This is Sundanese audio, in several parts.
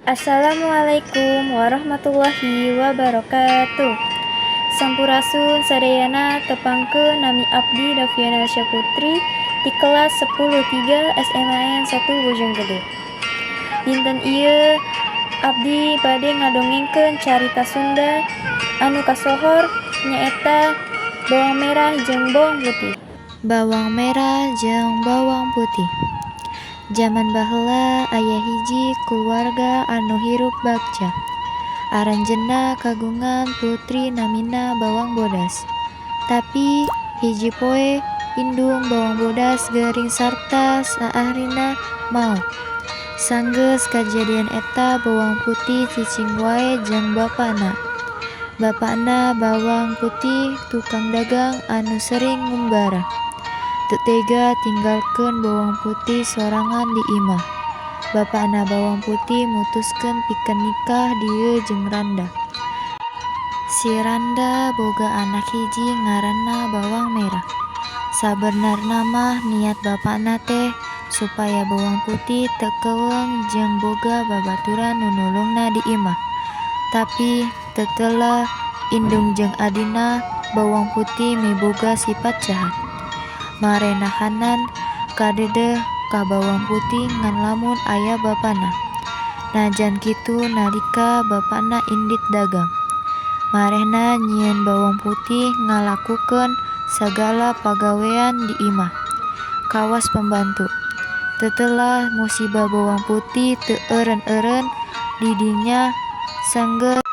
Assalamualaikum warahmatullahi wabarakatuh. Sampurasun sadayana, tepangkeun nami abdi Daviana Putri di kelas 10 3 SMAN 1 Bojonggede. Dinten ieu abdi bade ngadongengkeun carita Sunda anu kasohor, nyaeta Bawang Merah jeung Bawang Putih. Bawang Merah jeung Bawang Putih. Jaman baheula aya hiji kulawarga anu hirup bagja. Aranjeunna kagungan putri namina Bawang Bodas. Tapi hiji poe indung Bawang Bodas gering sarta saahrina maot. Sanggeus kajadian eta, Bawang Putih cicing wae jeung bapana. Bapana Bawang Putih tukang dagang anu sering ngumbara. Teu tega tinggalkeun Bawang Putih sorangan di imah, bapana Bawang Putih mutuskeun pikeun nikah deui jeung randa. Si randa boga anak hiji ngaranna Bawang Merah. Sabenerna mah niat bapana teh supaya Bawang Putih teu keueung jeung boga babaturan nu nulungna di imah. Tapi tetela indung jeung adina, Bawang Putih miboga sipat jahat. Marenahanan kadeudeuh ka Bawang Putih ngan lamun aya bapana. Najan kitu nalika bapana indit dagang, marehna nyieun Bawang Putih ngalakukeun sagala pagawean di imah, kawas pambantu. Tetela musibah Bawang Putih teu eureun-eureun di dinya. Sanggeus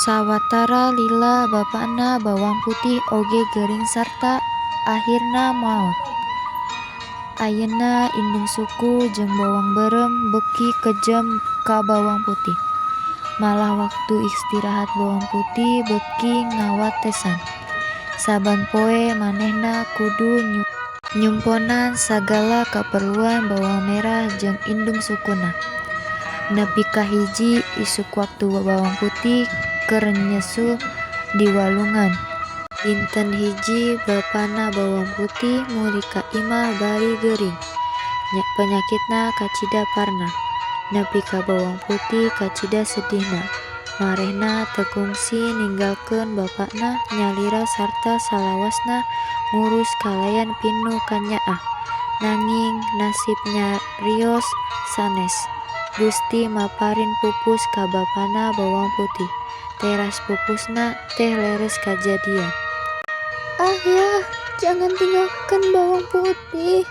sawatara lila bapana Bawang Putih oge gering sarta ahirna maot. Ayeuna indung suku jeung Bawang Beureum beuki kejem ka Bawang Putih. Malah waktu istirahat Bawang Putih beuki ngawatesan. Saban poe manehna kudu nyumponan sagala kaperluan Bawang Merah jeung indung sukuna. Nepi ka hiji isuk waktu Bawang Putih keur nyeuseuh di walungan. Dinten hiji bapana Bawang Putih mulik ka imah bari gering. Panyakitna kacida parna, nepi ka Bawang Putih kacida sedihna. Marehna teu kungsi ninggalkeun bapana nyalira sarta salawasna ngurus kalayan pinuh kanyaah. Nanging nasib nyarios sanes. Gusti maparin pupus ka bapana Bawang Putih. Teras pupusna teh leres kajadian. Ayah, jangan tinggalkan Bawang Putih.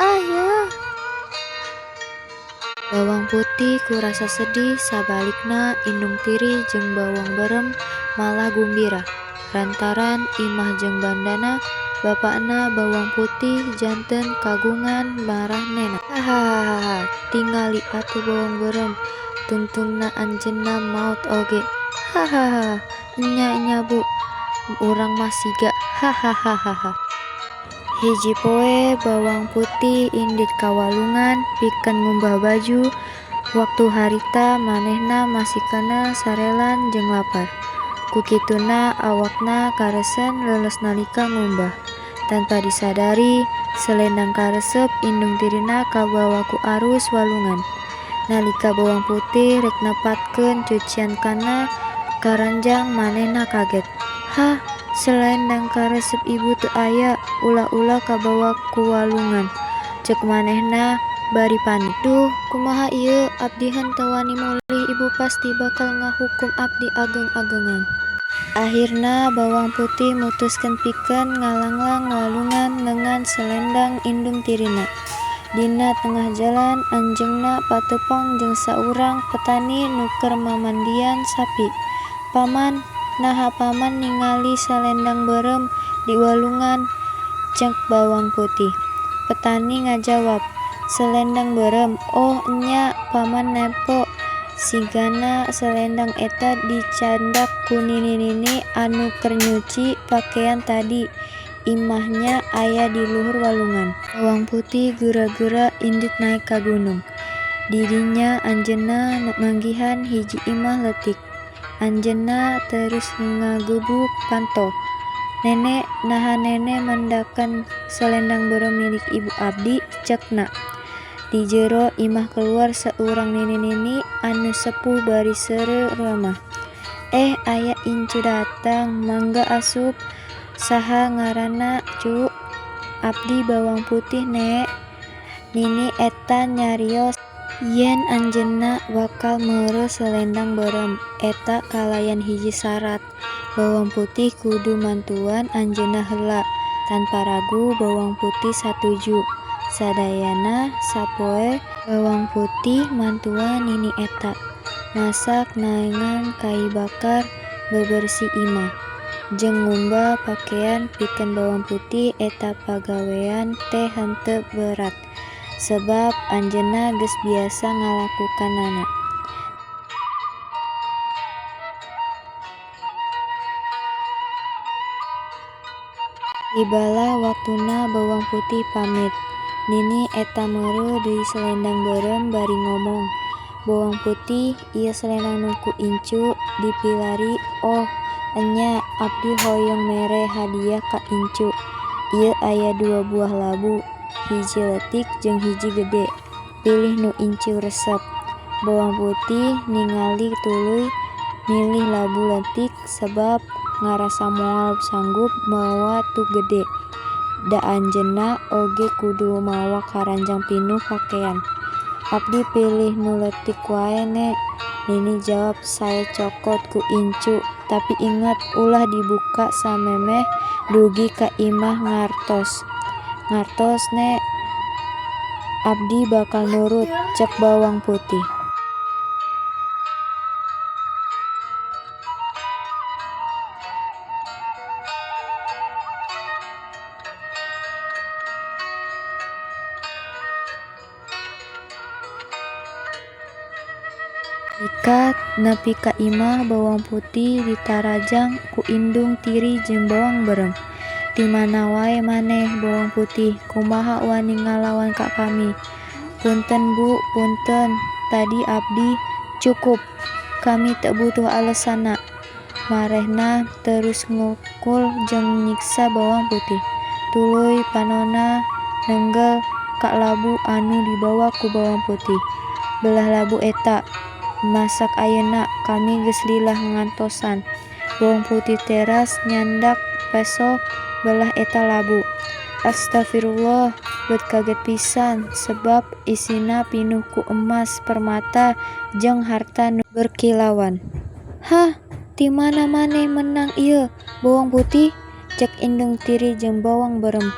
Ayah. Bawang Putih ku rasa sedih, sabalikna indung tiri jeung Bawang Beureum malah gumbira lantaran imah jeung bandana bapana Bawang Putih janten kagungan maranehna. Hahaha, tingali atuh Bawang Beureum, tungtungna anjeunna maot oge. Hahaha, enya enya Bu, urang mah siga hahaha. Hiji poe Bawang Putih indit ka walungan pikeun ngumbah baju. Waktu harita manehna masih keneh sarelan jeung lapar. Ku kituna awakna karesen leuleus nalika ngumbah. Tanpa disadari, selendang karesep indung tirina kabawa ku arus walungan. Nalika Bawang Putih rek nepatkeun cucian kana karanjang, manehna kaget. "Hah, selendang karesep ibu teu aya, ulah-ulah kabawa ku walungan," cek manehna bari panik. "Duh, kumaha ieu, abdi henteu wani mulih, ibu pasti bakal ngahukum abdi ageng-agengan." Ahirna Bawang Putih mutuskeun pikeun ngalanglang walungan neangan selendang indung tirina. Dina tengah jalan anjeunna patepang jeung saurang petani nu keur mamandian sapi. "Paman, naha paman ningali salendang beureum di walungan?" cek Bawang Putih. Petani ngajawab, "Selendang beureum? Oh enya, paman nempo. Sigana selendang eta dicandak ku nini-nini anu keur nyuci pakean tadi, imahna aya di luhur walungan." Bawang Putih geura-geura indit naek ka gunung. Di dinya anjeunna manggihan hiji imah leutik. Anjeunna terus ngagebug panto. "Nene, naha nene mendakan selendang beureum milik ibu abdi?" cekna. Ti jero imah kaluar saurang nini-nini anu sepuh bari seureuy ramah. "Eh, aya incu datang, mangga asup. Saha ngaranna, Cu?" "Abdi Bawang Putih, Ne." Nini eta nyarios yen anjeunna bakal mere selendang beureum eta kalayan hiji sarat, Bawang Putih kudu mantuan anjeunna heula. Tanpa ragu Bawang Putih satuju. Sadayana sapoe Bawang Putih mantuan nini eta. Masak, neangan kai bakar, bebersih imah, jeung ngumbah pakean. Pikeun Bawang Putih eta pagawean teh henteu berat, sebab anjeunna geus biasa ngalakukanana. Tibalah waktuna Bawang Putih pamit. Nini eta mere deui selendang beureum bari ngomong, "Bawang Putih, ieu selendang nu ku incu dipilari. Oh enya, abdi hoyong mere hadiah ka incu. Ieu aya dua buah labu, hiji leutik jeung hiji gede. Pilih nu incu resep." Bawang Putih ningali tuluy milih labu leutik sebab ngarasa moal sanggup mawa tu gede, da anjeunna oge kudu mawa karanjang pinuh pakean. "Abdi pilih nu leutik wae, Ne." Nini jawab, "Sae, cokot ku incu, tapi inget, ulah dibuka samemeh dugi ka imah, ngartos?" "Ngartos, Ne, abdi bakal nurut," cek Bawang Putih. Nalika nepi ka imah, Bawang Putih ditarajang ku indung tiri jeung Bawang Beureum. "Ti mana wae maneh, Bawang Putih, kumaha wani ngalawan ka kami?" "Punten, Bu, punten, tadi abdi..." "Cukup, kami teu butuh alesanna." Marehna terus mukul jeung nyiksa Bawang Putih. Tuluy panonna nenggel ka labu anu dibawa ku Bawang Putih. "Belah labu eta, masak ayeuna kami geus lila ngantosan." Bawang Putih teras nyandak peso belah eta labu. Astagfirullah, beut kaget pisan sebab isina pinuh ku emas, permata jeung harta nu berkilauan. "Hah, ti mana maneh meunang ieu, Bawang Putih?" cek indung tiri jeung Bawang Beureum.